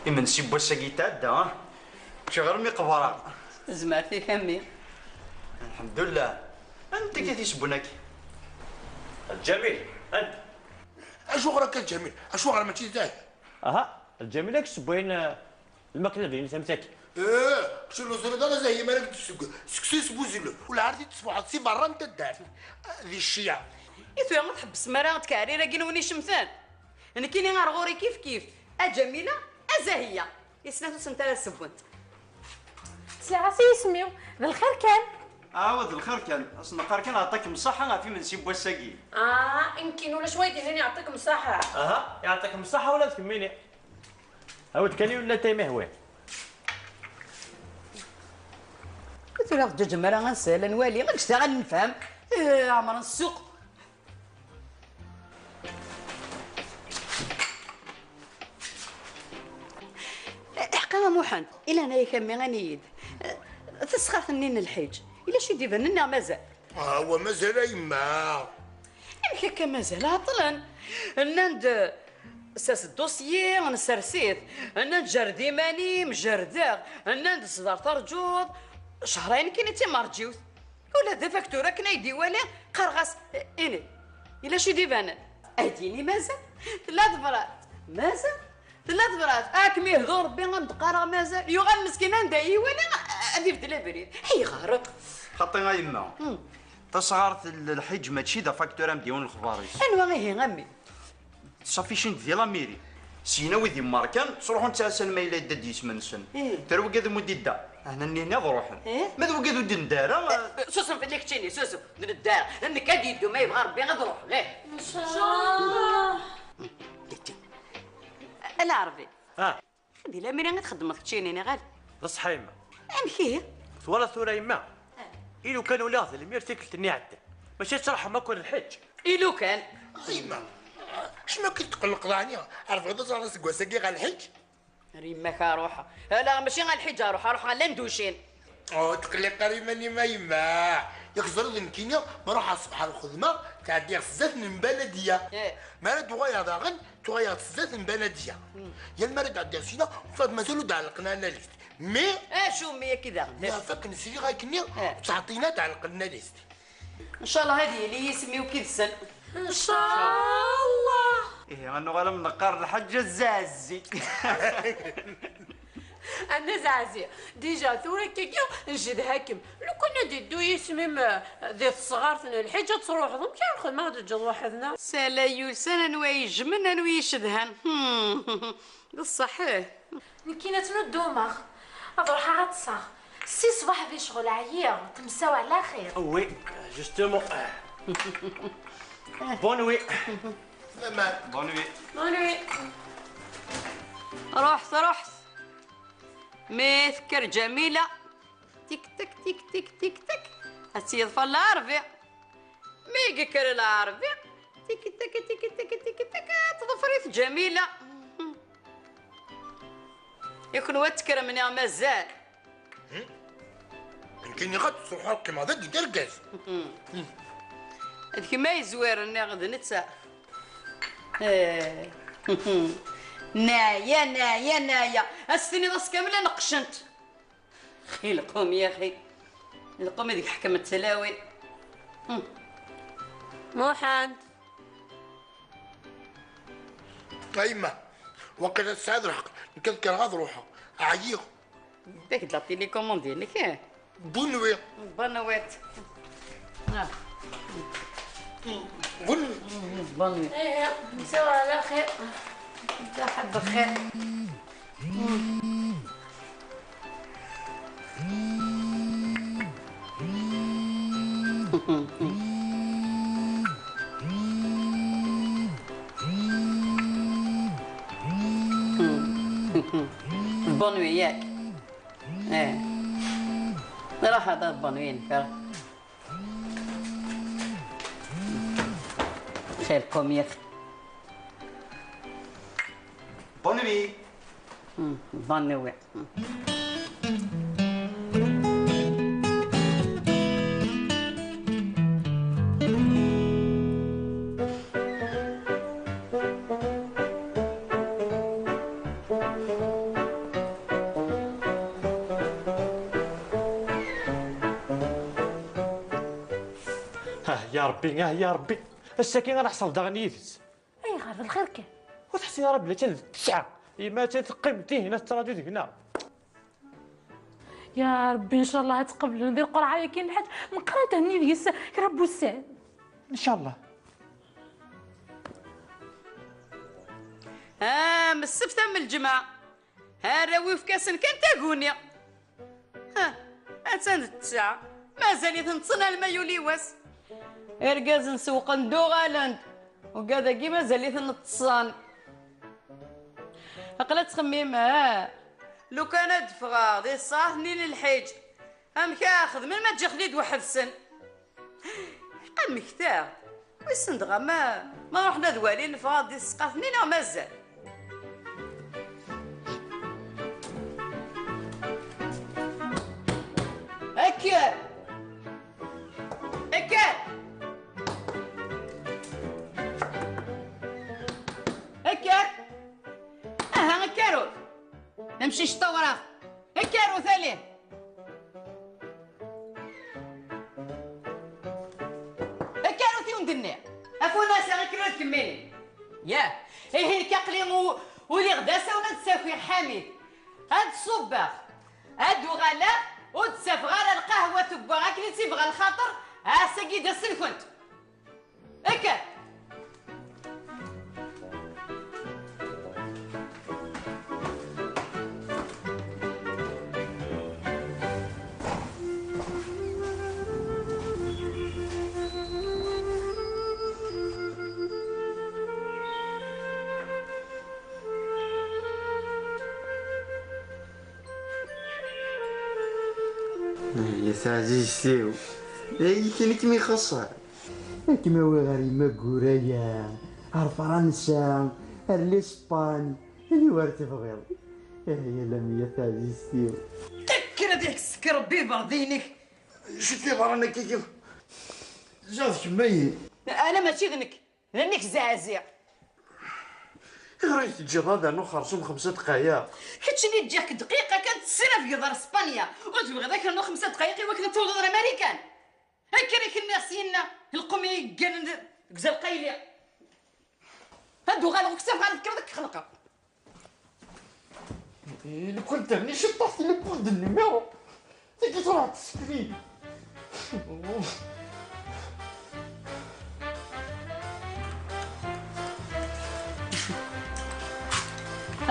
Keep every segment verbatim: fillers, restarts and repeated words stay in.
Imensi n wass-agi yetɛedda, ah? Mačči ɣer mi qebreɣ. Tezmer tifammi. Lḥemdullah. Anta akka tisbun-agi? Lǧamil, anta? Acuɣer akka Lǧamil? Acuɣer mačči d Zahya? Aha, Lǧamil ad k-ssewwayen, eh, lmakla din, tamsaki. Eh, kečč ur teẓriḍ ara Zahya mi ara k-d-tesseww seksu s buzelluf. Ur lɛar i tesfuḥeḍ si berra n taddart. Eh, di cciya. I tura ma tḥebbsem ara ttkeɛrir-agi-nwen icemten? Nekkini ar ɣur-i kif kif, a Ǧamila, a Zahya. I snat ur sent ara ssewwent. Sliɣ-as i yisem-iw, d lxir kan. Ah, wa d lxir kan. As neqqar kan ɛṭakem ṣṣaḥa ɣef imensi n wass-agi. Ah, nekkini ulac wa i d-yennan yeɛṭikem ṣṣaḥa. Aha, yeɛṭikem ṣṣaḥa ula d kemmini. Awi-d kan yiwen latay ma yehwa. Tura ɣ-teǧǧaǧem ara ad nsel, ad nwali, ad nectaɣ ad nefhem. Eh, ɛemren ssuq. Ḥqa a Muḥend, i leɛnaya-k a mmi, ani-yi-d. Tasɣart-nni n lḥiǧ, yella ccit d-ibanen neɣ mazal? Ah, wa mazal a yemma. Amek akka mazal? Ɛeṭṭlen. Nnan-d, sers ddusyi, nsers-it. Nnan-d, jerred iman-im, jerdeɣ. Nnan-d, sder terǧuḍ. Cehrayen kan i d timerǧiwt. Ula d afaktur akken ay d-iwali, qqareɣ-as, ini, yella ccit d-ibanen. Ad d-yini mazal, tella tebrat, mazal, tella tebrat. Akken ihdu Rebbi, am d-qqareɣ mazal, yuɣal meskin anda i iwali, ad ibeddel abrid. Ayɣer? Xaṭi a yemma. Hmm. Tasɣart n lḥiǧ mačči d afaktur am d-yiwen lexbar-is. Anwa ihi, a mmi? Safi cint di la mairie. Syin a wid yemmarkan, ttruḥun ttɛassan ma yella yedda-d yisem-nsen. Ih. Tara wigad umi d-idda, ahna-nni ad ruḥen. Ih. Ma d wigad ur d-nedda ara, eh, eh, susem fell-i keččini, susem, d nedda ara. Nekk ad yeddu ma yebɣa Rebbi ad ruḥeɣ, ih. Ncallah. Ala Rebbi. Ah. Di lamira i txeddmeḍ keččini, niɣal? D ṣṣeḥ a yemma. Amek ihi? Twalaḍ tura a yemma? Ah. I lukan uliɣ d lmir tikkelt-nni iɛeddan, mačči ad truḥem akk ar lḥeǧ? I lukan. A yemma, acimi akka i tqellqeḍ ɛni? Ar tebɣiḍ ad truḥeḍ aseggas-agi ɣer lḥeǧ? Ar yemma-k a ruḥeɣ. Ala, mačči ɣer lḥeǧ a ruḥeɣ, a ruḥeɣ ɣer Landucin. Oh, tqelliq ara iman-im a yemma. Yak teẓriḍ nekkini, ma ruḥeɣ ṣṣbeḥ ar lxedma, ttɛeddiɣ s zdat n Mbanadiya. Eh. Mi ara d-uɣaleɣ daɣen, ttuɣaleɣ s zdat n Mbanadiya. Hmm. Yal mi ara d-ɛeddiɣ syin, ufad mazal ur d-ɛellqen ara list. Mais acu mi akka daɣen? Yeɛfa akken sliɣ akkenni, eh, ttɛeṭṭin ad ɛellqen list. Ncallah ad yili yisem-iw kid-sen. Ncallah. Ihi, ad nuɣal am neqqar lḥaǧa zazzi. A Nna Zaɛzi, déjà tura akkagi njedha-kem. Lukan ad iddu yisem-im, eh, di tesɣart n lḥiǧ ad truḥeḍ, amek ara nxedem ad ǧǧeḍ weḥd-neɣ? Sala yusan anwa ijmen, anwa icedhan. Hmm. D ṣṣeḥ, ih. Nekkini ad ttnuddumeɣ. Ad ruḥeɣ ad ṭṭseɣ. Si ṣṣbeḥ di ccɣel ɛyiɣ, temsaw ɛla xir. Oui, justement. Bonne nuit. Bonne nuit. Bonne nuit. Ruḥet, ruḥet. Mi tekker Ǧamila, tik tak, tik tik, tik tak, ad tt-yeḍfer Lɛerbi. Mi yekker Lɛerbi, tik tak, tik tak, tik tak, tḍfer-it Ǧamila. I kenwi ad tekkrem neɣ mazal? Hmm? Nekkini ad ttruḥeɣ ad qqimeɣ dagi d argaz. D kemm ay yezwaren neɣ d netta? Eh. Neɛya, neɛya, neɛya. Ad s-tiniḍ ass kamel ad neqqcent. Xi lqum, yaxi. Lqum ideg ḥekment tlawin. Hmm. Muḥend. A yemma, waqila tesɛiḍ lḥeqq, nekk ad kkreɣ ad ruḥeɣ, ɛyiɣ. Tek-d la télécommande-inek, eh? Bonne nuit. Bonne nuit. Ah. Bonne nuit. Bonne nuit. Eh, eh, ça va, la خير. صحة بخير. Bonne nuit, yak. Eh. Raḥ ad bonne nuit, nek. Xir, qum, yak. Bonne nuit. Hmm, bonne nuit. Hmm. Ya Ṛebbi, ah, ya Ṛebbi. Ass-agi ara ḥṣel daɣen yid-s. Ayɣer, d lxir kan? Ur teḥṣiḍ ara belli attan d ttesɛa? Yemma attan teqqim dihin, ad tettṛaǧu deg-neɣ. Ya Ṛebbi, ncallah ad tqeblen di lqerɛa-yagi n lḥaǧ, meqqar ad thenni deg-s kra n wussan. Ncallah. Ah, m ssebt am lǧemɛa. Arraw ifkasen kan taguni. Ha, attan d ttesɛa. Mazal-iten ṭṭsen alma yuli wass. Irgazen sewqen-d uɣalen-d. Ugad-agi mazal-iten ṭṭsen. Aql-a ttxemmim, ha. Lukan ad d-ffɣeɣ di ṣṣaɛt-nni n lḥiǧ. Amek ara xedmen ma ǧǧiɣ-ten-id weḥd-sen? Ḥqa mmektaɣ. Wissen dɣa ma, ma ruḥen ad walin ffɣeɣ di tesqaft-nni neɣ mazal? Akker! Akker! Akker! Aha, akkarut! Tamcict tawraɣ! Akkarut, ali! Akkarut i wen-d-nniɣ! Afunas-a, akkarut kemmini! Yah! Ihi nekk aql-i u-, uliɣ d asawen ad d-sakiɣ Ḥamid. Ad ṣubbeɣ, ad uɣaleɣ, ur d-ttafeɣ ara lqahwa tewweɣ akken i tt-ibɣa lxaṭer, ass-agi d ass-nkent. Akka! Ay, a taɛzizt-iw, ay, akken i kem-ixuṣṣen. Ad kem-awiɣ ɣer yemma Guraya, ɣer Fransa, ar l'Espagne, anwa ara tebɣiḍ. Ay, a lammi, a taɛzizt-iw. Kker ad ak-d-sekk Rebbi iberdiyen-ik. Acu i t-yeḍran akka-yi? Ziɣ d kemm-ayi. Ala, mačči d nekk. D nekk zeɛziɣ. Ayɣer i teǧǧiḍ ad rnuɣ xerṣum xemsa dqayeq? Keččini ǧǧiɣ-k dqiqa kan tessirafgeḍ ar Spanya. Ur tebɣiḍ ad k-rnuɣ xemsa dqayeq i wakken ad tawḍeḍ ar Marikan? Akken i k-nniɣ syenna, lqum i yegganen deg uzal qayli. Ad d-uɣaleɣ uksaɣ ɣer tekkreḍ ad k-xelqeɣ. Lukan terni ciṭṭaḥ tilipunt n numéro, tagi truḥ tsekrin.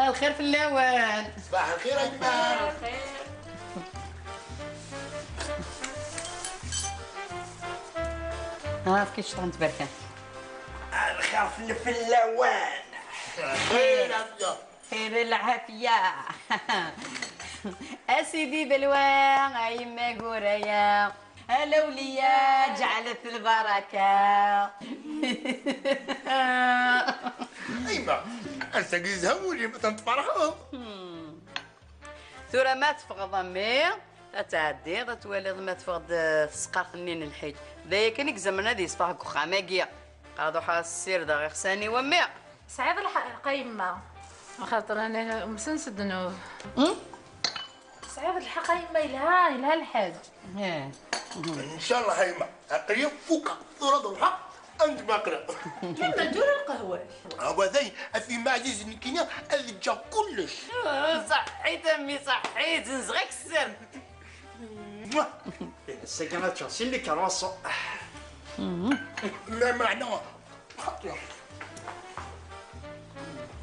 Lxir fell-awen. Ṣbaḥ lxir a gma. Ha, fket cṭan tberkan. Lxir fell-, fell-awen. Xir a gma. Xir lɛafya. A sidi belwa, a yemma Guraya, a lawliya ǧeɛlet lbaraka. Aywa, ass-agi yezha wul-im, atan tferḥeḍ. Hmm. Tura ma teffɣeḍ a mmi, ad tɛeddiḍ, ad twaliḍ ma teffeɣ-d, eh, tesqart-nni n lḥiǧ. D aya kan i izemren ad yesfeɣ deg uxxam-agi. Ad ruḥeɣ ad ssirdeɣ iɣsan-iw a mmi. Tesɛiḍ lḥeqq a yemma. Axaṭer ana umsen s ddnub. Hmm? Tesɛiḍ lḥeqq a yemma, yelha, yelha lḥal. Eh. Ncallah a yemma, aql-i fukeɣ, tura ad ruḥeɣ, ad nedem aql-aɣ. Yemma, tura lqahwa-k. Awa day, a yemma ɛziz, nekkini ad ǧǧeɣ kullec. Ah, ṣaḥḥit a mmi, ṣaḥḥit, nzeɣ-ak sser. Ass-agi ad ččeɣ sin les croissants. Lameɛna.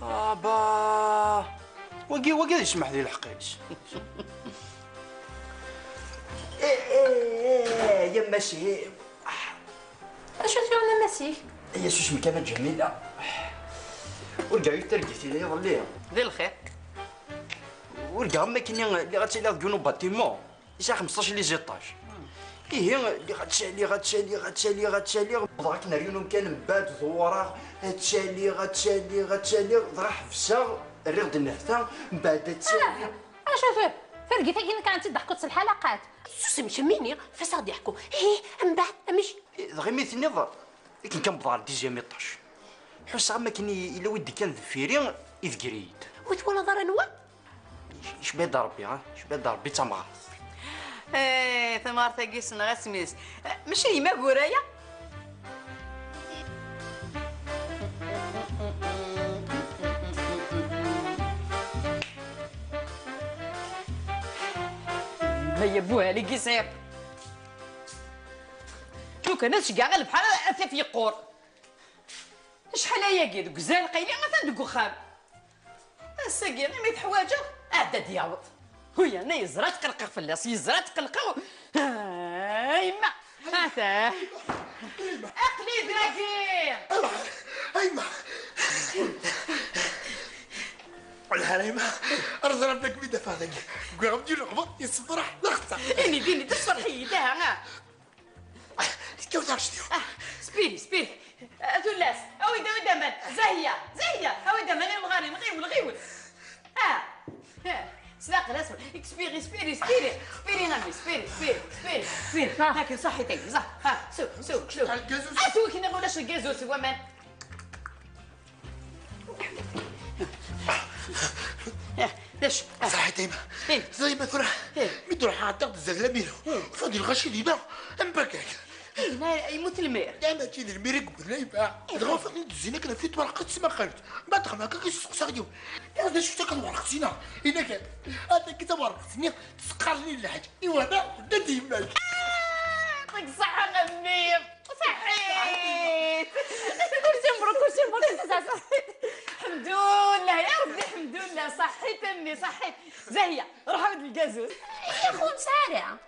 Aba. Wagi, wagi ad yesmeḥ di lḥeqq-is. Eh, eh, eh, ya Masi. Acu tuɣen a Masi? Ay, susem kan a Ǧamila. Urgaɣ i targit yella iḍelli. Di lxir. Urgaɣ am akken lliɣ ad ttiliɣ deg yiwen ubatimu. Yesɛa xemseṭṭac les étages. Ihi, lliɣ ad ttcaliɣ, ad ttcaliɣ, ad ttcaliɣ, ad ttcaliɣ. Wwḍeɣ akken ar yiwen umkan, mbeɛd dewwreɣ, ad ttcaliɣ, ad ttcaliɣ, ad ttcaliɣ, dɣa ḥebseɣ, rriɣ-d nnehta, mbeɛd ad ttcaliɣ. Ah, acu-t? Targit-agi nekk ad tt-id-ḥkuɣ s lḥalaqat. Susem kemmini, fas-aɣ-d-iḥku. Ih, mbeɛd, amek? Dɣa imi tenniḍ, akken kan wwḍeɣ ar dixième étage. Ḥusseɣ am akken i-, yella wi d-ikkan deffir-i, idegger-iyi-d. Ur twalaḍ ara anwa? Icba-d Ṛebbi, ha? Icba-d Ṛebbi d tamɣart. Eh, tamɣart-agi ssneɣ asem-is. Eh, mačči d yemma Guraya? Ma yewwa li yisir. Lukan ad ceggɛeɣ lebḥer ad t-yeqqur. Acḥal ayagi deg uzal qayli atan deg uxxam. Ass-agi imi teḥwaǧeɣ, ɛedda ad d-yaweḍ. Hu yerna yeẓra tqelqeɣ fell-as, yeẓra tqelqeɣ. Ah, yemma, ata. Aql-i dagi. Ayma. Lḥal ayma. Rẓ Rebbi mi d-afeɣ dagi. Wwiɣ-am-d lexbar yessefreḥ d axeṣṣar. Ini-d, ini-d, tessefreḥ-iyi-d, aha. Tekkaw taɣect-iw. Ah, spiri, spiri. Ah, tullas, awi-d, awi-d aman. Zahya, Zahya, awi-d aman i umɣar-im, ɣiwel, ɣiwel. Ah, ah, s laqel, asma. Spiri, spiri, spiri. Spiri, a mmi, spiri, spiri, spiri, spiri. Ah. Akken, ṣaḥit, akken, ṣaḥ. Ah, su, su, su. Lgazus. Ah, su, kini ulac lgazus, waman. Eh, d acu? Ah. Ṣaḥit, ayma. Eh. Ẓriɣ ma tura. Eh. Mi d-ruḥeɣ ɛeddaɣ-d zdat lamiru. Eh. Ufiɣ-d lɣaci d yima. Am bakak. Eh, la, yemmut lmir. La, mačči d lmir i yewwin, ayma. Eh. Dɣa ufiɣ-ten-id zzin akken ɣef twerqet d tesmaqalent. Mbeɛd xemmeɣ akka yesteqsa-d yiwen. Iɣ d acu-tt akka twerqet-inna? Yenna-k, ata akka tawerqet-nni tesqarni lḥaǧ. Iwa da, da d yemma-k. Ah, yɛṭik ṣṣeḥḥa a mmi. Ṣaḥḥit! Kursi mbruk, kursi mbruk, a Zazia, ṣaḥḥit! Ḥemdullah, ya Rebbi, ḥemdullah, ṣaḥḥit a mmi, ṣaḥḥit! Zahya, ruḥ awi-d lgazus. Ih, ur nesɛi ara.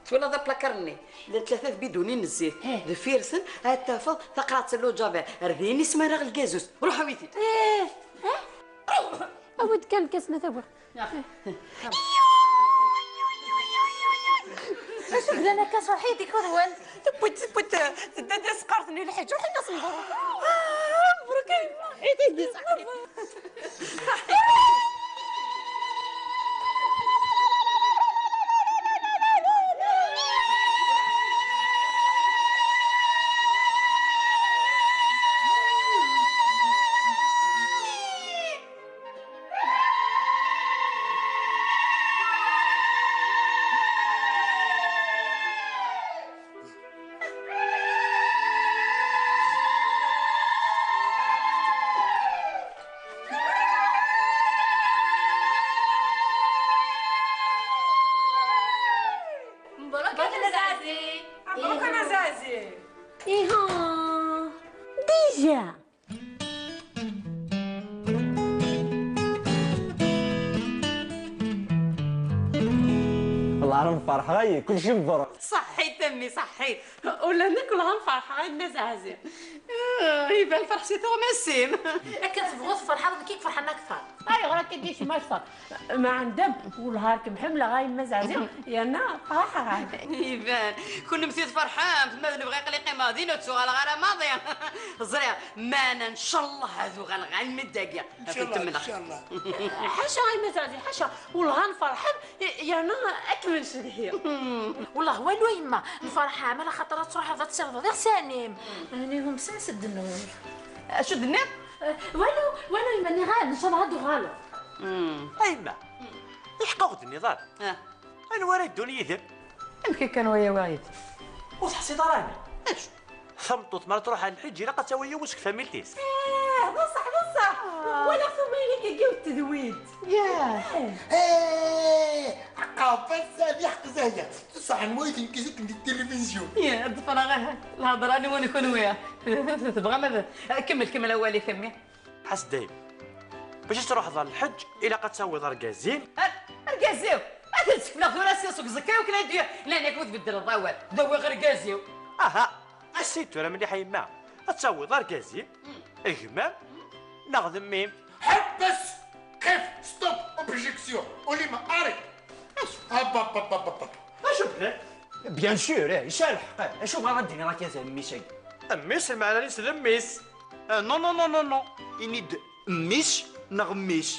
Twalaḍ aplakar-nni? Llan tlata tbidunin n zzit. Eh. Deffir-sen ad tafeḍ taqraɛt n l'eau de javel. Ar din i s-maraɣ lgazus. Ruḥ awi-t-id. Eh, eh? Awi-d kan lkas ma tawiḍ. Acu bdan akka ṣaḥit ikudwen? Tewwi-d, tewwi-d, tedda-d asqart-nni lḥiǧ, ruḥ-as mbruk. Ah, mbruk a yemma. I tigi ṣaḥit. مبروك يا زازي. مبروك يا زازي. إيها. ديجا. والله راني فرحان، كلشي مبروك. صحيت أمي، صحيت. ولا ناكل غنفرح غير الناس عزيز. آه، يبان فرح سي توماسين. أكن تبغوا تفرحوا كيك فرحنا أكثر. أي غرا كي ديش ما صار. ما عندهم والله هاك محملة غاي ما زعزع. يا نا فرحة غاي. يبان. كل مسيت فرحان، ما نبغي قليقي ماضي، نتسو على غير ماضي. زرير، ما أنا إن شاء الله هذو غير غير من داقية. إن شاء الله، إن شاء الله. حاشا غير ما زعزع، حاشا. والله غنفرحان. يا نو أكمل شدهي. والله والو يما، نفرح عام على خاطر تروح هذا تصير غير سانيم. أنا هم سنسد النور. أشد النور؟ أه، والو، والو يما، ني غال، إن شاء الله هادو غالو. أيما، يحقق النظام. أه. أنا ورا الدنيا يذب. يمكن كان ويا وايد. وصح سي ضراني. إيش؟ Tameṭṭut mi ara tṛuḥ ɣer lḥiǧ ilaq ad tawi yiwen seg tfamilt-is. Eh, d ṣṣeḥ, d ṣṣeḥ. Walaɣ tumayli-agi yiwet tedwid. Yah. Eh. Eh, aqabel sani ḥeqq Zahya. Ṣṣeḥ n wayt n kizit n tilivizyu. Yah, ḍefreɣ lhedṛa-nwen kunwi. Tebɣam ad, kemmel, kemmel awal-ik a mmi. Ḥas dayem. Bac ad tṛuḥeḍ ɣer lḥeǧ, ilaq ad tawiḍ argaz-im. Ar-, argaz-iw! Ad t-id-sekneɣ tura sya seg uẓekka, akken ad d-, llan yak ur tbeddleḍ awal. D awiɣ argaz-iw. Aha! Assi tura mliḥ a yemma. Ad tawiḍ argaz-im, gma-m, neɣ d mmi-m. Ḥebbes! Qif! Stop! Objection! Ulima, arrêt! Acu? Hab, hab, hab, hab, hab. Acu blan? Bien sûr, eh, yesɛa lḥeqq, eh. Acu ma ara d-iniɣ akka d mmi-s-agi? Mmi-s, lmeɛna-ines d mmi-s. Eh, non, non, non, non, non. Ini-d mmi-s neɣ mmi-s.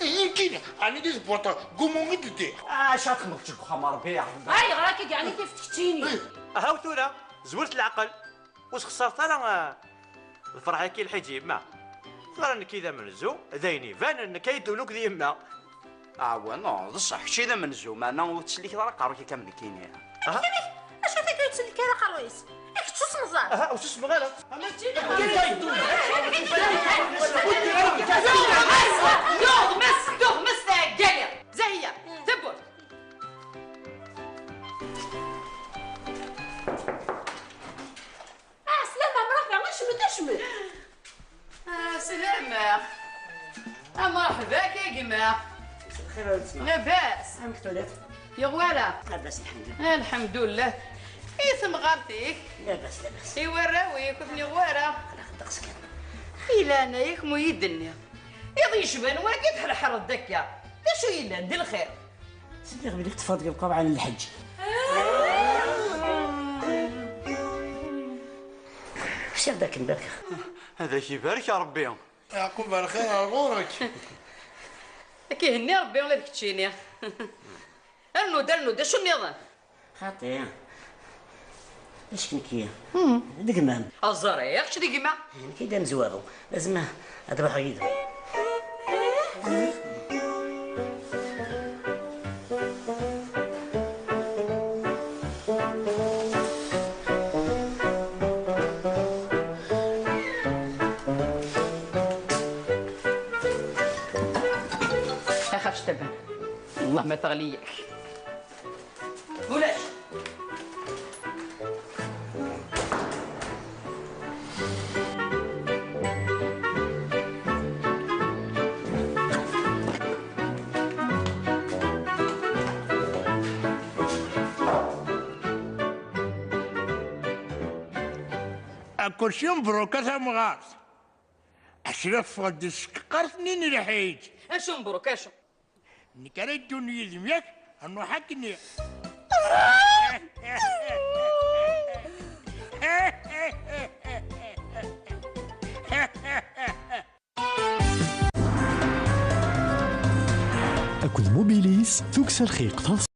Eh, nekkini, ɛni di tbwaṭ gumu i d-ddiɣ? Ah, acu ara txedmeḍ deg uxxam, a Rebbi, ya Rebbi? Ayɣer akka, yeɛni tif tkeččini? Haw tura, zwret leɛqel. Ur sxeṣret ara, ah, lferḥ-agi lḥiǧ yemma. Tura nekki d amenzu, d ayen ibanen, nekk ay d-ddun akk d yemma. Ah, wa, non, d ṣṣeḥ, kečč i d amenzu, meɛna ur ttselliket ara aqerru-k akka am nekkini. Aha. Acu akka ur ttsellik ara aqerru-is? Kečč ur tessneḍ ara. Aha, ur ssusmeɣ ara. Tuɣmest, tuɣmest tɛeggali. Zahya, tawwurt. مساء الخير a weltma. Labas. Amek telliḍ? Yuɣ wara. Labas, lḥemdullah. Lḥemdullah. I temɣart-ik? Labas, labas. I warraw-ik, ur ten-yuɣ wara? Aql-aɣ ddeqs kan. I leɛnaya-k, mu yi-d-nni. Iḍ yecban wagi tḥerḥreḍ-d akka. D acu yellan di lxir? Sliɣ belli teṭṭfeḍ deg lqerɛan n lḥeǧǧ. Usiɣ-d akken barkeɣ. Ad ak-ibarek Ṛebbi. Yeɛqub ar lxir ar ɣur-k. Ad k-ihenni Ṛebbi ula d keččini. Rnu-d, rnu-d, acu nniḍen? Xaṭi. D acu-k nekki? D gma-m. Aẓri, kečč d gma. Nekki d amezwaru. Lazem ad ruḥeɣ yid-wen. Axaf s tabana. Wellah ma teɣli-yak. Ulac. Akersi mebruk a tamɣart. Acraf ffeɣ-d seg tqeqqart-nni n lḥiǧ. Acu mebruk, acu? Nekk ara yeddun yid-m, yak? Ad nruḥ akkenni. Akked Mobilis, tukksa lxiq,